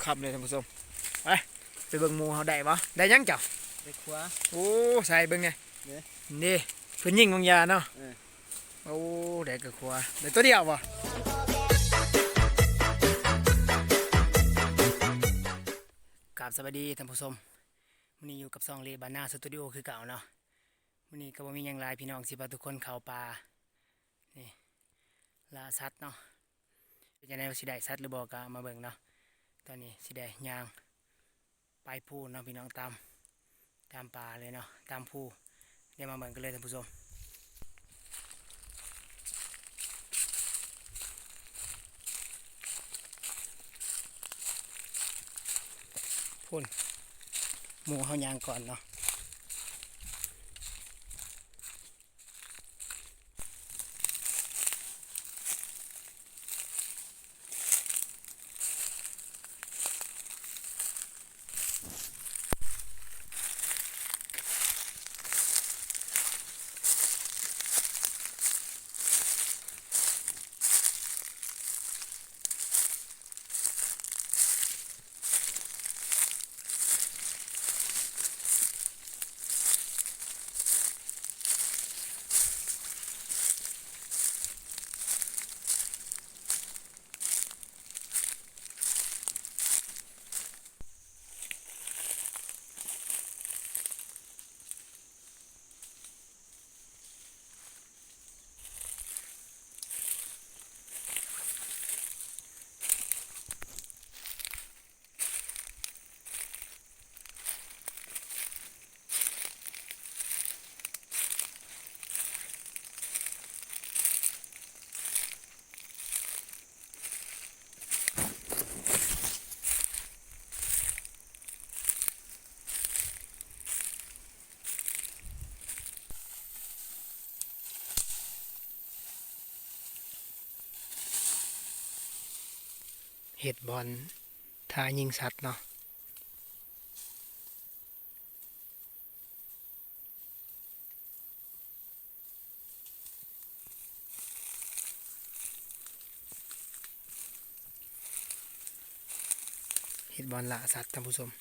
ຄ່ຳເລີຍທ່ານຜູ້ຊົມ. ໄປ ໄປເບິ່ງໝູ່ເຮົາໄດ້ບໍ່? ໄດ້ຫຍັງເຈົ້າ? ໄດ້ຂວາ. ໂອ້ ໃສ່ເບິ່ງແດ່. ເດ້ ເດ້ ເພິ່ນຍິງວາງຢາເນາະ. ເອີ ໂອ້ ໄດ້ກະຂວາ. ໄດ້ຕົວດຽວບໍ່? ກາບສະບາຍດີທ່ານຜູ້ຊົມ. ມື້ນີ້ຢູ່ກັບຊ່ອງເລບານາສະຕູດິໂອຄືເກົ່າເນາະ. ມື້ນີ້ກໍບໍ່ມີຫຍັງຫຼາຍພີ່ນ້ອງ ຊິພາທຸກຄົນເຂົ້າປ່າ ນີ້ ລ່າສັດເນາະ. ເປັນຈັ່ງໃດວ່າຊິໄດ້ສັດຫຼືບໍ່ ກໍມາເບິ່ງເນາະ. ຕອນນີ້ຊິໄດ້ຍ່າງໄປພູເນາະພີ່ນ້ອງ ຕາມ ຕາມປ່າເລີຍເນາະ ຕາມພູ. ດຽວມາເບິ່ງກັນເລີຍທ່ານຜູ້ຊົມ. ພຸ້ນ ໝູ່ເຮົາຍ່າງກ່ອນເນາະ. ເຮັດບ່ອນຖ້າຍິງສັດເນາະ. ເຮັດບ່ອນລ່າສັດທ່ານຜູ້ຊົມ.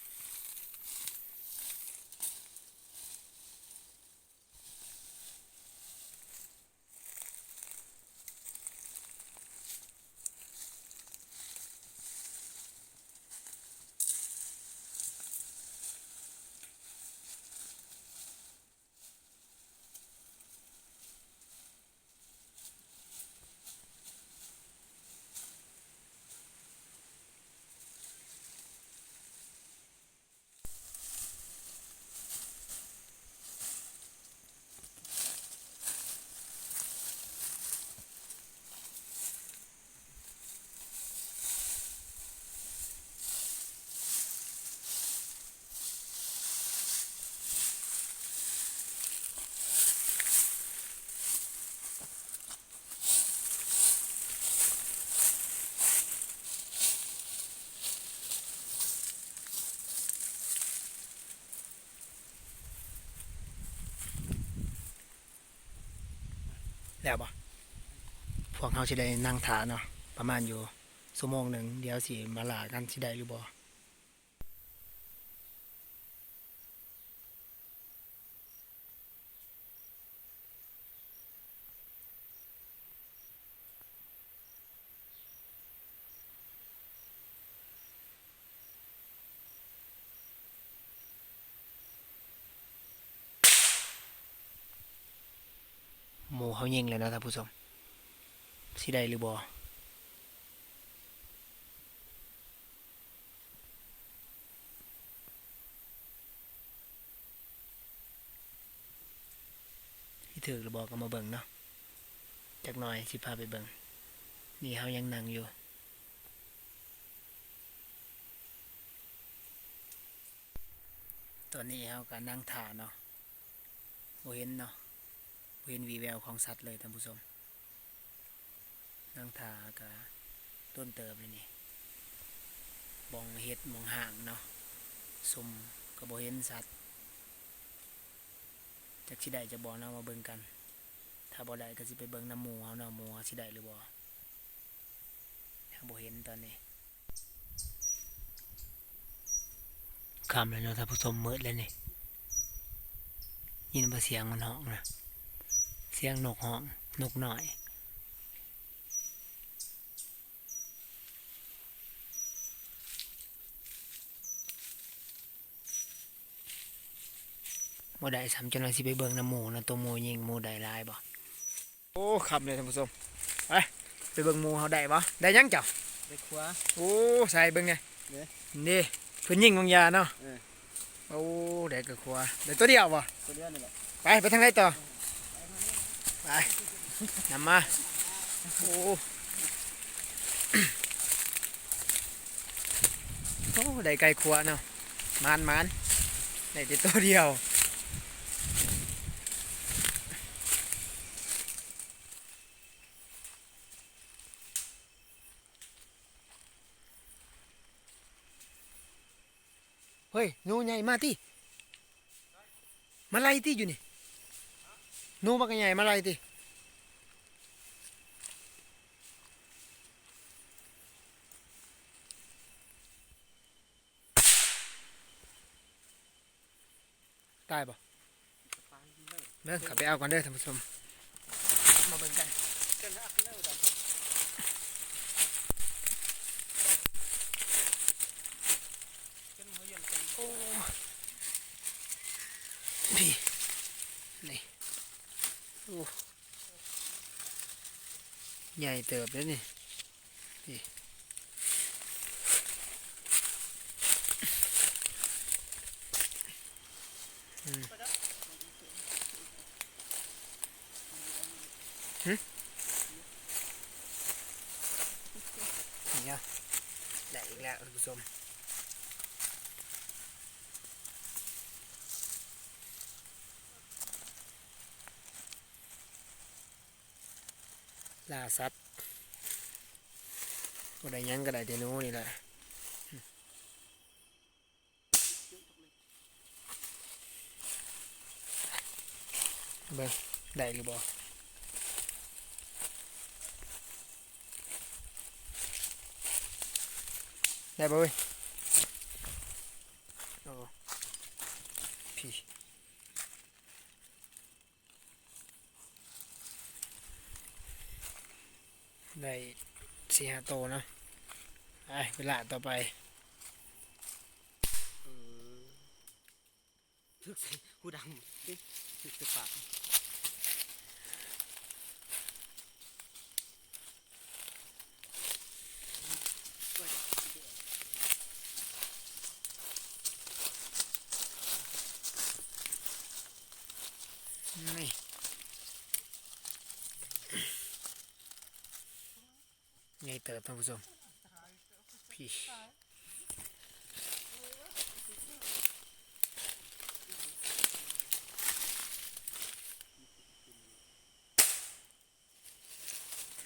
ແລ້ວບໍ່? ພວກເຮົາຊິໄດ້ນັ່ງຖ້າເນາະ ປະມານຢູ່ຊົ່ວໂມງໜຶ່ງ ດຽວຊິມາລ່າກັນ ຊິໄດ້ຫຼືບໍ່. ໝູ່ເຮົາຍິງແລ້ວເນາະທ່ານຜູ້ຊົມ ຊິໄດ້ຫຼືບໍ່? ຊິຖືກຫຼືບໍ່ກໍມາເບິ່ງເນາະ ຈັກໜ່ອຍຊິພາໄປເບິ່ງ. ນີ້ເຮົາຍັງນັ່ງຢູ່ ຕອນນີ້ເຮົາກໍນັ່ງຖ້າເນາະ ບໍ່ເຫັນເນາະ ບໍ່ເຫັນວີ່ແວວຂອງສັດເລີຍທ່ານຜູ້ຊົມ. ນັ່ງຖ້າກະດົນເຕີບແລ້ວນີ້ ບ່ອງເຫັດບ່ອງຮ້າງເນາະ ຊຸ່ມກະບໍ່ເຫັນສັດ ຈັກຊິໄດ້ຈັກບໍ່ເນາະ ມາເບິ່ງກັນ. ຖ້າບໍ່ໄດ້ກະຊິໄປເບິ່ງນຳໝູ່ເຮົາເນາະ ໝູ່ເຮົາຊິໄດ້ຫຼືບໍ່ ຍັງບໍ່ເຫັນຕອນນີ້. ຄ່ຳແລ້ວເນາະທ່ານຜູ້ຊົມ ມືດແລ້ວນີ້ ຍິນບໍ່ສຽງມັນຮ້ອງນະ ສຽງນົກຮ້ອງ ນົກນ້ອຍ. ບໍ່ໄດ້ຊ້ຳ ຈັກໜ່ອຍຊິໄປເບິ່ງນຳໝູ່ນະ ໂຕໝູ່ຍິງ ໝູ່ໄດ້ຫຼາຍບໍ່? ໂອ້ ຄ່ຳເລີຍທ່ານຜູ້ຊົມ ໄປ ໄປເບິ່ງໝູ່ເຮົາໄດ້ບໍ່? ໄດ້ຫຍັງເຈົ້າ? ໄດ້ຂົວ. ໂອ້ ໃສ່ເບິ່ງແດ່ ເດ້ ເດ້ ເພິ່ນຍິງວາງຢາເນາະ. ເອີ ໂອ້ ໄດ້ກະຂົວ ໄດ້ຕົວດຽວບໍ່? ຕົວດຽວນີ້ແຫຼະ. ໄປ ໄປທາງໃດຕໍ່? ໄປ ນຳມາ. ໂອ້ ໂອ້ ໄດ້ໄກ່ຂົວເນາະ ໝານໆ ໄດ້ແຕ່ໂຕດຽວ. ເຮີ້ຍ ໜູໃຫຍ່ມາຕິ ມາໄລ່ຕິຢູ່ນີ້ ໜູບັກໃຫຍ່ມາໄລ່ຕິ. ຕາຍບໍ່? ເບິ່ງ ເຂົ້າໄປເອົາກ່ອນເດີທ່ານຜູ້ຊົມ ມາເບິ່ງກັນ. ໂອ້ ນີ້ ນີ້ ໂອ້ ໃຫຍ່ເຕີບເດ້ນີ້. ນີ້ ອືມ ຫຶ ນີ້ເນາະ ໄດ້ອີກແລ້ວທ່ານຜູ້ຊົມ. ລ່າສັດ ບໍ່ໄດ້ຫຍັງກະໄດ້ແຕ່ໜູນີ້ແຫຼະ. ເບິ່ງໄດ້ຫຼືບໍ່? ໄດ້ບໍ່ເວີຍ? ໂອ້ ພີ້. ໄດ້ສີ່ຫ້າໂຕເນາະ ໄປ ໄປລ່າຕໍ່ໄປ. ເອີ ຖືກໃສ່ຫູດັງຕິ ຖືກໃສ່ປາກ. ນີ້ ໃຫຍ່ເຕີບທ່ານຜູ້ຊົມ ພີ້.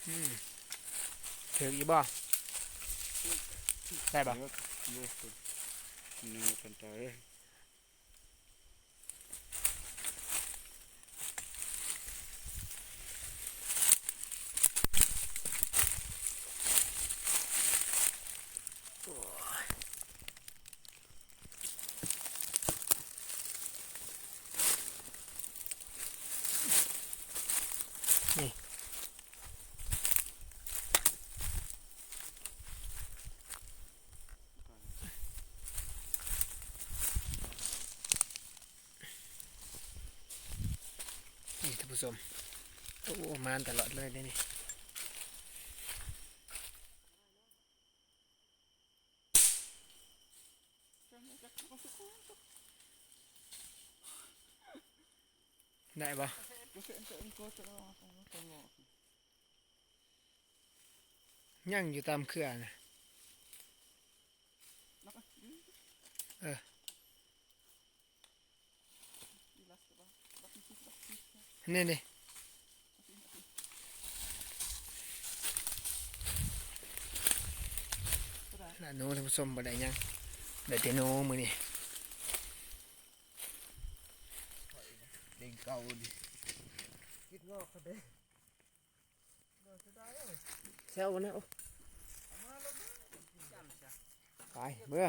ອືມ ຖືກຢູ່ບໍ່? ໄດ້ບໍ່? ນີ້ ນີ້ທ່ານຜູ້ຊົມ ໂອ້ ມານຕະຫຼອດເລີຍເດ້ນີ້. ໄດ້ບໍ່? ຍັງຢູ່ຕາມເຄືອນະ ເອີ. ນີ້ໆ ລະໜູທ່ານຜູ້ຊົມ ບໍ່ໄດ້ຫຍັງ ໄດ້ແຕ່ໜູມື້ນີ້ ເຕັງເກົ່ານີ້ ແຊວນະ ໂອ້ ໄປເມືອ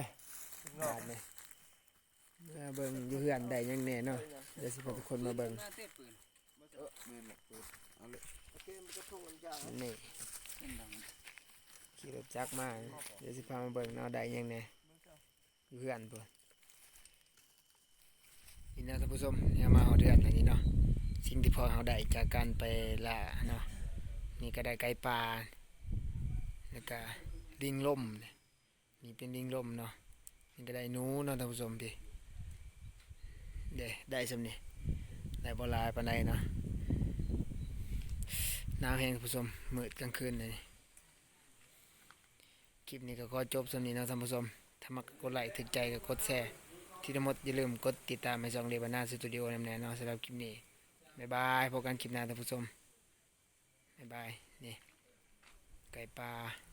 ບາດນີ້. ມາເບິ່ງຢູ່ເຮືອນໄດ້ຫຍັງແດ່ເນາະ ດຽວຊິພາທຸກຄົນມາເບິ່ງ. ແມ່ນແຫຼະ ເປີດເອົາເລີຍ. ນີ້ ຂີ່ລົດຈັກມາ ດຽວຊິພາມາເບິ່ງເນາະ ໄດ້ຫຍັງແດ່ຢູ່ເຮືອນພຸ້ນ. ນີ້ເນາະທ່ານຜູ້ຊົມ ເຮົາມາຮອດເຮືອນແລ້ວນີ້ເນາະ. ສິ່ງທີ່ພວກເຮົາໄດ້ຈາກການໄປລ່າເນາະ ນີ້ກໍໄດ້ໄກ່ປ່າ ແລ້ວກໍລິງລົມ. ນີ້ເປັນລິງລົມເນາະ. ນີ້ກໍໄດ້ໜູເນາະທ່ານຜູ້ຊົມ ພີ້ເດ້ ໄດ້ສ່ຳນີ້ ໄດ້ບໍ່ຫຼາຍປານໃດເນາະ. ໜາວແຮງທ່ານຜູ້ຊົມ ມືດກາງຄືນນີ້. ຄລິບນີ້ກໍຂໍຈົບສ່ຳນີ້ເນາະທ່ານຜູ້ຊົມ. ຖ້າມັກກໍກົດໄລ ຖືກໃຈກໍກົດແຊ. ທີ່ທັງໝົດຢ່າລືມກົດຕິດຕາມໃຫ້ຊ່ອງເລບານາສະຕູດິໂອນຳແດ່ເນາະ. ສຳລັບຄລິບນີ້ ບາຍບາຍ ພົບກັນຄລິບໜ້າທ່ານຜູ້ຊົມ. ບາຍບາຍ. ນີ້ ໄກ່ປ່າ.